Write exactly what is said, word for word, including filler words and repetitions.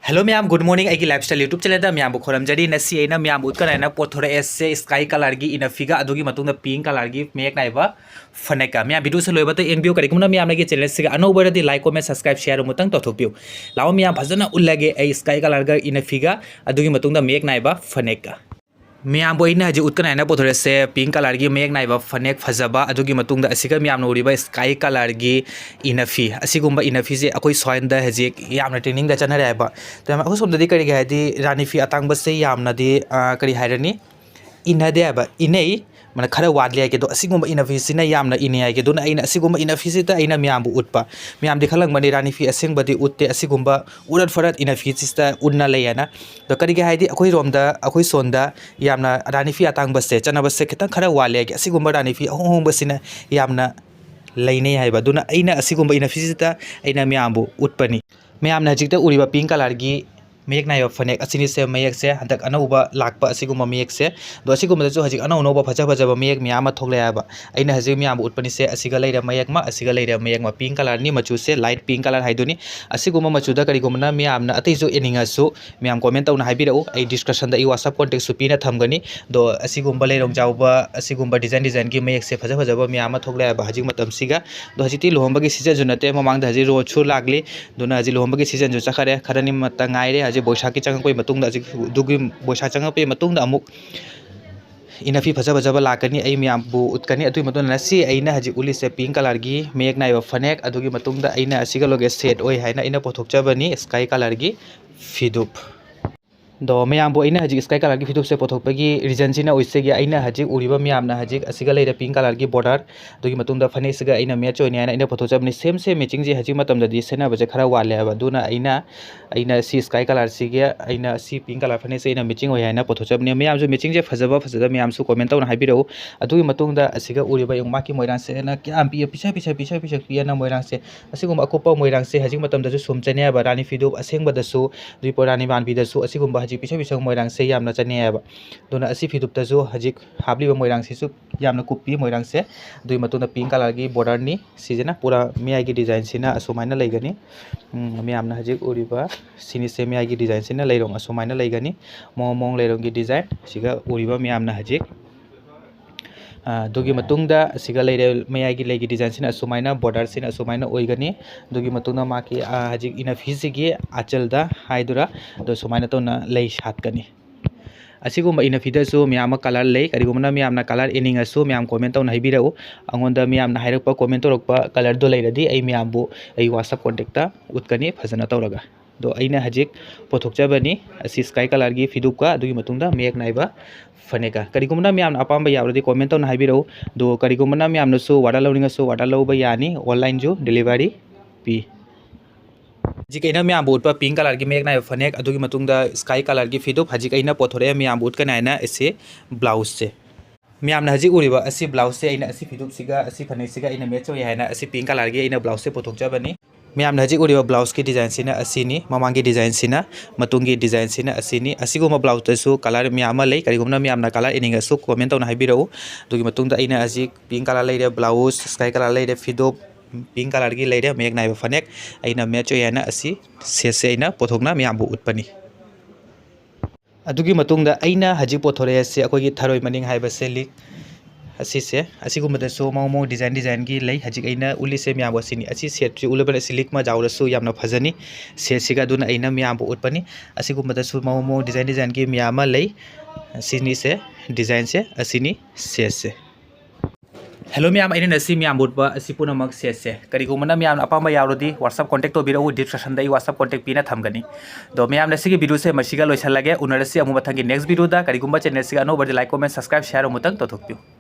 Hello ꯃꯌꯥꯝ, good morning꯫ ꯑꯩꯒꯤ lifestyle YouTube channelꯗ ꯃꯌꯥꯝꯕꯨ ꯈꯣꯏꯔꯝꯖꯔꯤ꯫ ꯉꯁꯤ ꯑꯩꯅ ꯃꯌꯥꯝꯕꯨ ꯎꯠꯀꯅꯤ ꯍꯥꯏꯅ ꯄꯣꯠꯊꯣꯔꯛꯑꯦꯁꯦ sky colorꯒꯤ inner feetka, ꯑꯗꯨꯒꯤ ꯃꯇꯨꯡꯗ pink colorꯒꯤ ꯃꯌꯦꯛ ꯅꯥꯏꯕ ꯐꯅꯦꯛꯀ꯫ ꯃꯌꯥꯝ videoꯁꯦ ꯂꯣꯏꯕꯇ ꯌꯦꯡꯕꯤꯌꯨ꯫ ꯀꯔꯤꯒꯨꯝꯕ ꯃꯌꯥꯝꯅꯒꯤ channelꯁꯤꯒ ꯑꯅꯧꯕ ꯑꯣꯏꯔꯗꯤ like, comment, subscribe, share ꯑꯃꯨꯛꯇꯪ ꯇꯧꯊꯣꯛꯄꯤꯌꯨ꯫ ꯂꯥꯛꯑꯣ ꯃꯌꯥꯝ, ꯐꯖꯅ ꯎꯠꯂꯒꯦ ꯑꯩ sky colorꯒ inner feetka, ꯑꯗꯨꯒꯤ ꯃꯇꯨꯡꯗ ꯃꯌꯦꯛ ꯅꯥꯏꯕ ꯐꯅꯦꯛꯀ꯫ ꯃꯌꯥꯝꯕꯨ ꯑꯩꯅ ꯍꯧꯖꯤꯛ ꯎꯠꯀꯅꯤ ꯍꯥꯏꯅ ꯄꯨꯊꯣꯔꯛꯏꯁꯦ pink colorꯒꯤ ꯃꯌꯦꯛ ꯅꯥꯏꯕ ꯐꯅꯦꯛ ꯐꯖꯕ, ꯑꯗꯨꯒꯤ ꯃꯇꯨꯡꯗ ꯑꯁꯤꯒ ꯃꯌꯥꯝꯅ ꯎꯔꯤꯕ sky colorꯒꯤ inner fee꯫ ꯑꯁꯤꯒꯨꯝꯕ inner feeꯁꯦ ꯑꯩꯈꯣꯏ ꯁ꯭ꯋꯥꯏꯗ ꯍꯧꯖꯤꯛ ꯌꯥꯝꯅ trendingꯗ ꯆꯠꯅꯔꯦ ꯍꯥꯏꯕ꯫ ꯑꯗꯨꯅ ꯑꯩꯈꯣꯏ ꯁꯣꯝꯗꯗꯤ ꯀꯔꯤꯒꯤ ꯍꯥꯏꯗꯤ ꯔꯥꯅꯤ ꯐꯤ ꯑꯇꯥꯡꯕꯁꯦ ꯌꯥꯝꯅꯗꯤ, ꯑ, ꯀꯔꯤ ꯍꯥꯏꯔꯅꯤ, ꯏꯟꯅꯗꯦ ꯍꯥꯏꯕ, ꯏꯟꯅꯩ꯫ ꯃꯥꯅ ꯈꯔ ꯋꯥꯠꯂꯦ ꯍꯥꯏꯒꯦ, ꯑꯗꯣ ꯑꯁꯤꯒꯨꯝꯕ inner feeꯁꯤꯅ ꯌꯥꯝꯅ ꯏꯟꯅꯩ ꯍꯥꯏꯒꯦ꯫ ꯑꯗꯨꯅ ꯑꯩꯅ ꯑꯁꯤꯒꯨꯝꯕ inner feeꯁꯤꯗ ꯑꯩꯅ ꯃꯌꯥꯝꯕꯨ ꯎꯠꯄ꯫ ꯃꯌꯥꯝꯗꯤ ꯈꯜꯂꯝꯒꯅꯤ ꯔꯥꯅꯤ ꯐꯤ ꯑꯁꯦꯡꯕꯗꯤ ꯎꯠꯇꯦ, ꯑꯁꯤꯒꯨꯝꯕ ꯎꯔꯠ ꯐꯔꯠ inner feeꯁꯤꯗ ꯎꯠꯅ ꯂꯩ ꯍꯥꯏꯅ꯫ ꯑꯗꯣ ꯀꯔꯤꯒꯤ ꯍꯥꯏꯗꯤ ꯑꯩꯈꯣꯏꯔꯣꯝꯗ, ꯑꯩꯈꯣꯏ ꯁꯣꯝꯗ ꯌꯥꯝꯅ ꯔꯥꯅꯤ ꯐꯤ ꯑꯇꯥꯡꯕꯁꯦ ꯆꯠꯅꯕꯁꯦ ꯈꯤꯇꯪ ꯈꯔ ꯋꯥꯠꯂꯦ ꯍꯥꯏꯒꯦ꯫ ꯑꯁꯤꯒꯨꯝꯕ ꯔꯥꯅꯤ ꯐꯤ ꯑꯍꯣꯡ ꯑꯍꯣꯡꯕꯁꯤꯅ ꯌꯥꯝꯅ ꯂꯩꯅꯩ ꯍꯥꯏꯕ꯫ ꯑꯗꯨꯅ ꯑꯩꯅ ꯑꯁꯤꯒꯨꯝꯕ inner feeꯁꯤꯗ ꯑꯩꯅ ꯃꯌꯥꯝꯕꯨ ꯎꯠꯄꯅꯤ꯫ ꯃꯌꯥꯝꯅ ꯍꯧꯖꯤꯛꯇ ꯎꯔꯤꯕ pink colorꯒꯤ ꯃꯌꯦꯛ ꯅꯥꯏꯕ ꯐꯅꯦꯛ ꯑꯁꯤꯅꯤꯁꯦ, ꯃꯌꯦꯛꯁꯦ ꯍꯟꯗꯛ ꯑꯅꯧꯕ ꯂꯥꯛꯄ ꯑꯁꯤꯒꯨꯝꯕ ꯃꯌꯦꯛꯁꯦ꯫ ꯑꯗꯣ ꯑꯁꯤꯒꯨꯝꯕꯗꯁꯨ ꯍꯧꯖꯤꯛ ꯑꯅꯧ ꯑꯅꯧꯕ ꯐꯖ ꯐꯖꯕ ꯃꯌꯦꯛ ꯃꯌꯥꯝ ꯑꯃ ꯊꯣꯛꯂꯛꯑꯦ ꯍꯥꯏꯕ꯫ ꯑꯩꯅ ꯍꯧꯖꯤꯛ ꯃꯌꯥꯝꯕꯨ ꯎꯠꯄꯅꯤꯁꯦ ꯑꯁꯤꯒ ꯂꯩꯔꯦ ꯃꯌꯦꯛ ꯑꯃ, ꯑꯁꯤꯒ ꯂꯩꯔꯦ ꯃꯌꯦꯛ ꯑꯃ꯫ Pink colorꯅꯤ, ꯃꯆꯨꯁꯦ light pink color ꯍꯥꯏꯗꯨꯅꯤ꯫ ꯑꯁꯤꯒꯨꯝꯕ ꯃꯆꯨꯗ ꯀꯔꯤꯒꯨꯝꯕꯅ ꯃꯌꯥꯝꯅ ꯑꯇꯩꯁꯨ ꯏꯅꯤꯡꯉꯁꯨ ꯃꯌꯥꯝ comment ꯇꯧꯅ ꯍꯥꯏꯕꯤꯔꯛꯎ꯫ ꯑꯩ descriptionꯗ ꯑꯩ WhatsApp contactꯁꯨ ꯄꯤꯅ ꯊꯝꯒꯅꯤ꯫ ꯑꯗꯣ ꯑꯁꯤꯒꯨꯝꯕ ꯂꯩꯔꯣꯡ ꯆꯥꯎꯕ, ꯑꯁꯤꯒꯨꯝꯕ design designꯒꯤ ꯃꯌꯦꯛꯁꯦ ꯐꯖ ꯐꯖꯕ ꯃꯌꯥꯝ ꯑꯃ ꯊꯣꯛꯂꯛꯑꯦ ꯍꯥꯏꯕ ꯍꯧꯖꯤꯛ ꯃꯇꯝꯁꯤꯒ꯫ ꯑꯗꯣ ꯍꯧꯖꯤꯛꯇꯤ ꯂꯨꯍꯣꯡꯕꯒꯤ seasonꯁꯨ ꯅꯠꯇꯦ, ꯃꯃꯥꯡꯗ ꯍꯧꯖꯤꯛ ꯔꯣꯠꯁꯨ ꯂꯥꯛꯂꯤ꯫ ꯑꯗꯨꯅ ꯍꯧꯖꯤꯛ ꯂꯨꯍꯣꯡꯕꯒꯤ seasonꯁꯨ ꯆꯠꯈꯔꯦ, ꯈꯔꯅꯤ ꯃꯇ ꯉꯥꯏꯔꯦ꯫ ꯍꯧꯖꯤꯛ ꯕꯣꯏꯁꯥꯈꯀꯤ ꯆꯪꯉꯛꯄꯒꯤ ꯃꯇꯨꯡꯗ, ꯍꯧꯖꯤꯛ ꯑꯗꯨꯒꯤ ꯕꯣꯏꯁꯥꯈ ꯆꯪꯉꯛꯄꯒꯤ ꯃꯇꯨꯡꯗ ꯑꯃꯨꯛ inner fee ꯐꯖ ꯐꯖꯕ ꯂꯥꯛꯀꯅꯤ, ꯑꯩ ꯃꯌꯥꯝꯕꯨ ꯎꯠꯀꯅꯤ꯫ ꯑꯗꯨꯒꯤ ꯃꯇꯨꯡꯗ ꯉꯁꯤ ꯑꯩꯅ ꯍꯧꯖꯤꯛ ꯎꯠꯂꯤꯁꯦ pink colorꯒꯤ ꯃꯌꯦꯛ ꯅꯥꯏꯕ ꯐꯅꯦꯛ, ꯑꯗꯨꯒꯤ ꯃꯇꯨꯡꯗ ꯑꯩꯅ ꯑꯁꯤꯒ ꯂꯣꯏꯒ set ꯑꯣꯏ ꯍꯥꯏꯅ ꯑꯩꯅ ꯄꯨꯊꯣꯛꯆꯕꯅꯤ sky colorꯒꯤ ꯐꯤꯗꯨꯞ꯫ ꯑꯗꯣ ꯃꯌꯥꯝꯕꯨ ꯑꯩꯅ ꯍꯧꯖꯤꯛ sky colorꯒꯤ ꯐꯤꯗꯨꯞꯁꯦ ꯄꯨꯊꯣꯛꯄꯒꯤ reasonꯁꯤꯅ ꯑꯣꯏꯖꯒꯦ, ꯑꯩꯅ ꯍꯧꯖꯤꯛ ꯎꯔꯤꯕ ꯃꯌꯥꯝꯅ ꯍꯧꯖꯤꯛ ꯑꯁꯤꯒ ꯂꯩꯔꯦ pink colorꯒꯤ border, ꯑꯗꯨꯒꯤ ꯃꯇꯨꯡꯗ ꯐꯅꯦꯛꯁꯤꯒ ꯑꯩꯅ match ꯑꯣꯏꯅꯤ ꯍꯥꯏꯅ ꯑꯩꯅ ꯄꯨꯊꯣꯛꯆꯕꯅꯤ꯫ Same same matchingꯁꯦ ꯍꯧꯖꯤꯛ ꯃꯇꯝꯗꯗꯤ ꯁꯦꯠꯅꯕꯁꯦ ꯈꯔ ꯋꯥꯠꯂꯦ ꯍꯥꯏꯕ꯫ ꯑꯗꯨꯅ ꯑꯩꯅ, ꯑꯩꯅ ꯁꯤ sky colorꯁꯤꯒ ꯑꯩꯅ ꯁꯤ pink color ꯐꯅꯦꯛꯁꯦ ꯑꯩꯅ matching ꯑꯣꯏ ꯍꯥꯏꯅ ꯄꯨꯊꯣꯛꯆꯕꯅꯤ꯫ ꯃꯌꯥꯝꯁꯨ matchingꯁꯦ ꯐꯖꯕ ꯐꯖꯗꯕ ꯃꯌꯥꯝꯁꯨ comment ꯇꯧꯅ ꯍꯥꯏꯕꯤꯔꯛꯎ꯫ ꯑꯗꯨꯒꯤ ꯃꯇꯨꯡꯗ ꯑꯁꯤꯒ ꯎꯔꯤꯕ ꯌꯦꯡꯉꯨ, ꯃꯥꯒꯤ ꯃꯣꯏꯔꯥꯡꯁꯦꯅ ꯀꯌꯥꯝ ꯄꯤꯛꯑ, ꯄꯤꯁꯛ ꯄꯤꯁꯛ ꯄꯤꯁꯛ ꯄꯤꯁꯛ ꯄꯤꯛꯑꯅ ꯃꯣꯏꯔꯥꯡꯁꯦ꯫ ꯑꯁꯤꯒꯨꯝꯕ ꯑꯀꯨꯞꯄ ꯃꯣꯏꯔꯥꯡꯁꯦ ꯍꯧꯖꯤꯛ ꯃꯇꯝꯗꯁꯨ ꯁꯨꯝ ꯆꯠꯅꯩ ꯍꯥꯏꯕ꯫ ꯔꯥꯅꯤ ꯐꯤꯗꯨꯞ ꯑꯁꯦꯡꯕꯗꯁꯨ, ꯎꯔꯤꯄꯣꯛ ꯔꯥꯅꯤ ꯃꯥꯟꯕꯤꯗꯁꯨ ꯑꯁꯤꯒꯨꯝꯕ ꯍꯧꯖꯤꯛ ꯄꯤꯁꯧ ꯄꯤꯁꯧ ꯃꯣꯏꯔꯥꯡꯁꯦ ꯌꯥꯝꯅ ꯆꯠꯅꯩꯌꯦꯕ꯫ ꯑꯗꯨꯅ ꯑꯁꯤ ꯐꯤꯗꯨꯞꯇꯁꯨ ꯍꯧꯖꯤꯛ ꯍꯥꯞꯂꯤꯕ ꯃꯣꯏꯔꯥꯡꯁꯤꯁꯨ ꯌꯥꯝꯅ ꯀꯨꯞꯄꯤ ꯃꯣꯏꯔꯥꯡꯁꯦ꯫ ꯑꯗꯨꯒꯤ ꯃꯇꯨꯡꯗ pink colourꯒꯤ borderꯅꯤ꯫ ꯁꯤꯁꯤꯅ ꯄꯨꯔꯥ ꯃꯌꯥꯏꯒꯤ designꯁꯤꯅ ꯑꯁꯨꯃꯥꯏꯅ ꯂꯩꯒꯅꯤ꯫ ꯎꯝ, ꯃꯌꯥꯝꯅ ꯍꯧꯖꯤꯛ ꯎꯔꯤꯕ ꯁꯤꯅꯤꯁꯦ ꯃꯌꯥꯏꯒꯤ designꯁꯤꯅ ꯂꯩꯔꯣꯡ ꯑꯁꯨꯃꯥꯏꯅ ꯂꯩꯒꯅꯤ꯫ ꯃꯑꯣꯡ ꯃꯑꯣꯡ ꯂꯩꯔꯣꯡꯒꯤ design꯫ ꯁꯤꯒ ꯎꯔꯤꯕ ꯃꯌꯥꯝꯅ ꯍꯧꯖꯤꯛ, ꯑ, ꯑꯗꯨꯒꯤ ꯃꯇꯨꯡꯗ ꯑꯁꯤꯒ ꯂꯩꯔꯦ, ꯃꯌꯥꯏꯒꯤ ꯂꯩꯒꯤ designꯁꯤꯅ ꯑꯁꯨꯃꯥꯏꯅ, borderꯁꯤꯅ ꯑꯁꯨꯃꯥꯏꯅ ꯑꯣꯏꯒꯅꯤ꯫ ꯑꯗꯨꯒꯤ ꯃꯇꯨꯡꯗ ꯃꯥꯒꯤ, ꯑ, ꯍꯧꯖꯤꯛ ꯏꯅꯐꯤꯁꯤꯒꯤ ꯑꯥꯆꯜꯗ ꯍꯥꯏꯗꯨꯔꯥ, ꯑꯗꯣ ꯁꯨꯃꯥꯏꯅ ꯇꯧꯅ ꯂꯩ ꯁꯥꯠꯀꯅꯤ꯫ ꯑꯁꯤꯒꯨꯝꯕ ꯏꯅꯐꯤꯗꯁꯨ ꯃꯌꯥꯝ ꯑꯃ colour ꯂꯩ꯫ ꯀꯔꯤꯒꯨꯝꯕꯅ ꯃꯌꯥꯝꯅ colour ꯏꯅꯤꯡꯉꯁꯨ ꯃꯌꯥꯝ comment ꯇꯧꯅ ꯍꯥꯏꯕꯤꯔꯛꯎ꯫ ꯑꯩꯉꯣꯟꯗ ꯃꯌꯥꯝꯅ ꯍꯥꯏꯔꯛꯄ, comment ꯇꯧꯔꯛꯄ colourꯗꯣ ꯂꯩꯔꯗꯤ ꯑꯩ ꯃꯌꯥꯝꯕꯨ ꯑꯩ WhatsApp contactꯇ ꯎꯠꯀꯅꯤ ꯐꯖꯅ ꯇꯧꯔꯒ꯫ ꯑꯗꯣ ꯑꯩꯅ ꯍꯧꯖꯤꯛ ꯄꯨꯊꯣꯛꯆꯕꯅꯤ ꯑꯁꯤ sky colourꯒꯤ ꯐꯤꯗꯨꯞꯀ ꯑꯗꯨꯒꯤ ꯃꯇꯨꯡꯗ ꯃꯌꯦꯛ ꯅꯥꯏꯕ ꯐꯅꯦꯛꯀ꯫ ꯀꯔꯤꯒꯨꯝꯕꯅ ꯃꯌꯥꯝꯅ ꯑꯄꯥꯝꯕ ꯌꯥꯎꯔꯗꯤ comment ꯇꯧꯅ ꯍꯥꯏꯕꯤꯔꯛꯎ꯫ ꯑꯗꯣ ꯀꯔꯤꯒꯨꯝꯕꯅ ꯃꯌꯥꯝꯅꯁꯨ order ꯂꯧꯅꯤꯡꯉꯁꯨ order ꯂꯧꯕ ꯌꯥꯅꯤ, onlineꯁꯨ delivery ꯄꯤ꯫ ꯍꯧꯖꯤꯛ ꯑꯩꯅ ꯃꯌꯥꯝꯕꯨ ꯎꯠꯄ pink colourꯒꯤ ꯃꯌꯦꯛ ꯅꯥꯏꯕ ꯐꯅꯦꯛ, ꯑꯗꯨꯒꯤ ꯃꯇꯨꯡꯗ sky colourꯒꯤ ꯐꯤꯗꯨꯞ ꯍꯧꯖꯤꯛ ꯑꯩꯅ ꯄꯣꯊꯣꯔꯛꯑꯦ ꯃꯌꯥꯝꯕꯨ ꯎꯠꯀꯅꯤ ꯍꯥꯏꯅ꯫ ꯑꯁꯤ blouseꯁꯦ꯫ ꯃꯌꯥꯝꯅ ꯍꯧꯖꯤꯛ ꯎꯔꯤꯕ ꯑꯁꯤ blouseꯁꯦ ꯑꯩꯅ ꯑꯁꯤ ꯐꯤꯗꯨꯞꯁꯤꯒ ꯑꯁꯤ ꯐꯅꯦꯛꯁꯤꯒ ꯑꯩꯅ match ꯑꯣꯏ ꯍꯥꯏꯅ ꯑꯁꯤ pink colourꯒꯤ ꯑꯩꯅ blouseꯁꯦ ꯄꯨꯊꯣꯛꯆꯕꯅꯤ꯫ ꯃꯌꯥꯝꯅ ꯍꯧꯖꯤꯛ ꯎꯔꯤꯕ blouseꯀꯤ designꯁꯤꯅ ꯑꯁꯤꯅꯤ, ꯃꯃꯥꯡꯒꯤ designꯁꯤꯅ, ꯃꯇꯨꯡꯒꯤ designꯁꯤꯅ ꯑꯁꯤꯅꯤ꯫ ꯑꯁꯤꯒꯨꯝꯕ blouseꯇꯁꯨ colour ꯃꯌꯥꯝ ꯑꯃ ꯂꯩ꯫ ꯀꯔꯤꯒꯨꯝꯕꯅ ꯃꯌꯥꯝꯅ colour ꯏꯅꯤꯡꯉꯁꯨ comment ꯇꯧꯅ ꯍꯥꯏꯕꯤꯔꯛꯎ꯫ ꯑꯗꯨꯒꯤ ꯃꯇꯨꯡꯗ ꯑꯩꯅ ꯍꯧꯖꯤꯛ pink colour ꯂꯩꯔꯦ, blouse sky colour ꯂꯩꯔꯦ, ꯐꯤꯗꯨꯞ pink colourꯒꯤ ꯂꯩꯔꯦ, ꯃꯌꯦꯛ ꯅꯥꯏꯕ ꯐꯅꯦꯛ꯫ ꯑꯩꯅ match ꯑꯣꯏ ꯍꯥꯏꯅ ꯑꯁꯤ setꯁꯦ ꯑꯩꯅ ꯄꯨꯊꯣꯛꯅ ꯃꯌꯥꯝꯕꯨ ꯎꯠꯄꯅꯤ꯫ ꯑꯗꯨꯒꯤ ꯃꯇꯨꯡꯗ ꯑꯩꯅ ꯍꯧꯖꯤꯛ ꯄꯨꯊꯣꯔꯛꯑꯦ ꯑꯁꯤ ꯑꯩꯈꯣꯏꯒꯤ ꯊꯔꯣꯏ ꯃꯅꯤꯡ ꯍꯥꯏꯕꯁꯦ ꯂꯤꯛ ꯑꯁꯤꯁꯦ꯫ ꯑꯁꯤꯒꯨꯝꯕꯗꯁꯨ ꯃꯑꯣꯡ ꯃꯑꯣꯡ design designꯒꯤ ꯂꯩ꯫ ꯍꯧꯖꯤꯛ ꯑꯩꯅ ꯎꯠꯂꯤꯁꯦ ꯃꯌꯥꯝꯕꯨ ꯑꯁꯤꯅꯤ꯫ ꯑꯁꯤ setꯁꯤ ꯎꯠꯂꯕꯅ ꯑꯁꯤ ꯂꯤꯛ ꯃꯖꯥꯎꯗꯁꯨ ꯌꯥꯝꯅ ꯐꯖꯅꯤ setꯁꯤꯒ꯫ ꯑꯗꯨꯅ ꯑꯩꯅ ꯃꯌꯥꯝꯕꯨ ꯎꯠꯄꯅꯤ꯫ ꯑꯁꯤꯒꯨꯝꯕꯗꯁꯨ ꯃꯑꯣꯡ ꯃꯑꯣꯡ design designꯒꯤ ꯃꯌꯥꯝ ꯑꯃ ꯂꯩ꯫ ꯑꯁꯤꯅꯤꯁꯦ designꯁꯦ, ꯑꯁꯤꯅꯤ setꯁꯦ꯫ Hello ꯃꯌꯥꯝ, ꯑꯩꯅ ꯉꯁꯤ ꯃꯌꯥꯝꯕꯨ ꯎꯠꯄ ꯑꯁꯤ ꯄꯨꯝꯅꯃꯛ setꯁꯦ꯫ ꯀꯔꯤꯒꯨꯝꯕꯅ ꯃꯌꯥꯝꯅ ꯑꯄꯥꯝꯕ ꯌꯥꯎꯔꯗꯤ WhatsApp contact ꯇꯧꯕꯤꯔꯛꯎ, descriptionꯗ ꯑꯩ WhatsApp contact ꯄꯤꯅ ꯊꯝꯒꯅꯤ꯫ ꯑꯗꯣ ꯃꯌꯥꯝ, ꯉꯁꯤꯒꯤ videoꯁꯦ ꯃꯁꯤꯒ ꯂꯣꯏꯁꯤꯜꯂꯒꯦ꯫ ꯎꯅꯔꯁꯤ ꯑꯃꯨꯛ ꯃꯊꯪꯒꯤ next videoꯗ꯫ ꯀꯔꯤꯒꯨꯝꯕ channelꯁꯤꯒ ꯑꯅꯧꯕꯗꯤ like, comment, subscribe, share ꯑꯃꯨꯛꯇꯪ ꯇꯧꯊꯣꯛꯄꯤꯌꯨ꯫